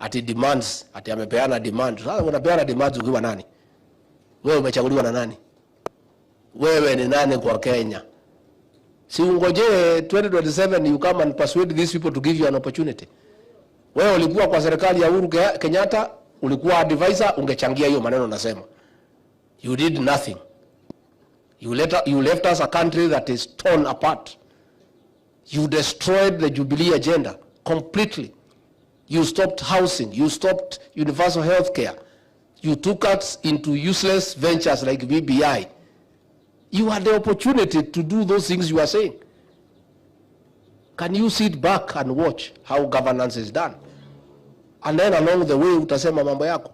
Ati demands, ati amepeana demand. Sasa unapeana demands ukiwa nani? Wewe umechaguliwa na nani? Wewe ni nani kwa Kenya? Si ungojee 2027, you come and persuade these people to give you an opportunity. Wewe ulikuwa kwa serikali ya Uhuru Kenyatta, ulikuwa advisor, ungechangia hiyo maneno nasema. You did nothing. You left us a country that is torn apart. You destroyed the Jubilee agenda completely. You stopped housing. You stopped universal health care. You took us into useless ventures like BBI. You had the opportunity to do those things you are saying. Can you sit back and watch how governance is done? And then along the way utasema mambo yako.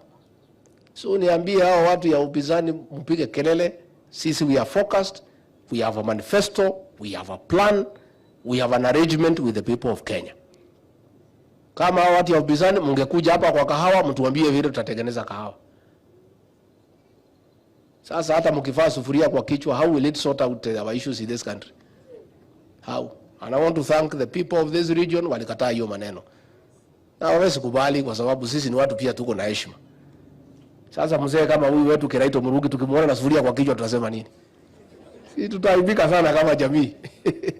So niambie hao watu ya upinzani, mpige kelele. Sisi we are focused. We have a manifesto. We have a plan. We have an arrangement with the people of Kenya. Kama hao watu ya upinzani mngekuja hapa kwa kahawa, mtuambie vile tutatengeneza kahawa. Sasa hata mkivaa sufuria kwa kichwa, how will it sort out our issues in this country? How? And I want to thank the people of this region, walikataa hiyo maneno. Na hawawezi kubali kwa sababu sisi ni watu pia tuko na heshima. Sasa mzee kama huyu wetu Kiraito Murungi, tukimuona na sufuria kwa kichwa, tutasema nini? Sisi tutaaibika sana kama jamii.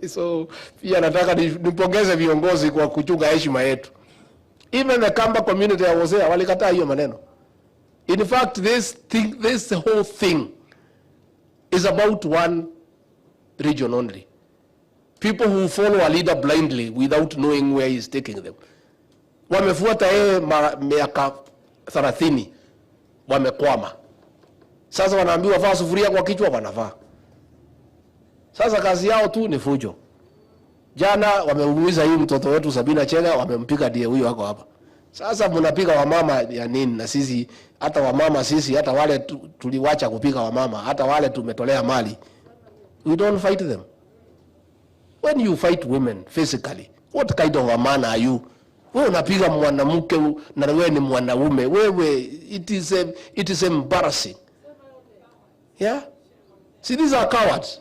So pia nataka nipongeze viongozi kwa kuchunga heshima yetu. Even the Kamba community ya Hosea walikataa hiyo maneno. In fact, this whole thing is about one region only. People who follow a leader blindly without knowing where he is taking them. Wamefuata yeye miaka 30, wamekwama. Sasa wanaambiwa vaa sufuria kwa kichwa, wanavaa. Sasa kazi yao tu ni fujo. Jana wameumiza hii mtoto wetu Sabina Chege, wamempiga, ndiye huyo wako hapa. Sasa mnapiga wamama ya nini? Na sisi hata wamama, sisi hata wale tuliwacha kupiga wamama, hata wale tumetolea mali. We don't fight them. When you fight women physically, what kind of a man are you? Wewe unapiga mwanamke na wewe ni mwanaume. Wewe, it is embarrassing. Yeah? See, these are cowards.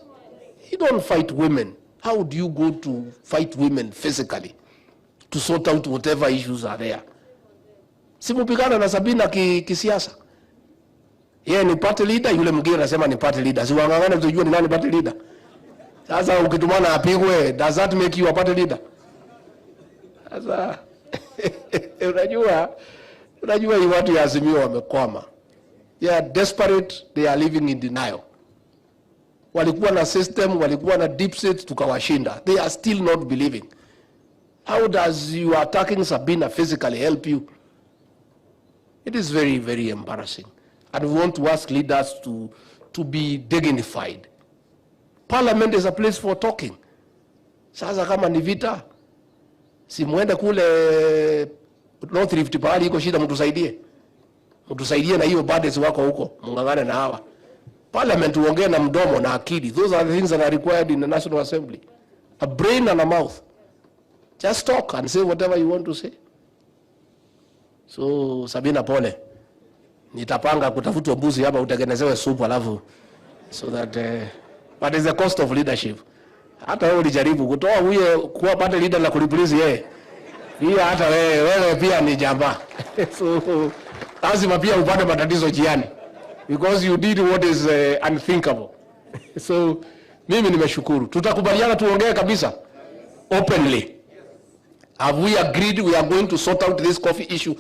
You don't fight women. How do you go to fight women physically to sort out whatever issues are there? Si mupigana na Sabina kisiasa. Yeye ni party leader, yule mwingine anasema ni party leader. Si wang'ang'ane tujue ni nani party leader. Sasa ukitumana apigwe, does that make you a party leader? Sasa unajua hii watu ya Azimio wamekwama. They are desperate, they are living in denial. Walikuwa na system, walikuwa na deep state, tukawashinda. They are still not believing. How does you attacking Sabina physically help you? It is very, very embarrassing. And we want to ask leaders to be dignified. Parliament is a place for talking. Sasa kama ni vita, si muende kule North Rift pahali iko shida, mtusaidie. Mtusaidie na hiyo bandits wako huko, mungangane na hawa. Parliament uongee na mdomo na akili. Those are the things that are required in the National Assembly. A brain and a mouth. Just talk and say whatever you want to say. So Sabina, pole. Nitapanga kutafutwa mbuzi hapa utengenezewe supu alafu so that but it's the cost of leadership. Hata wewe ulijaribu kutoa huye kuwa party leader na kureplace yeye. Pia hata wewe pia ni jamaa. So lazima pia upate matatizo njiani because you did what is unthinkable. So mimi nimeshukuru. Tutakubaliana tuongee kabisa openly. Have we agreed we are going to sort out this coffee issue?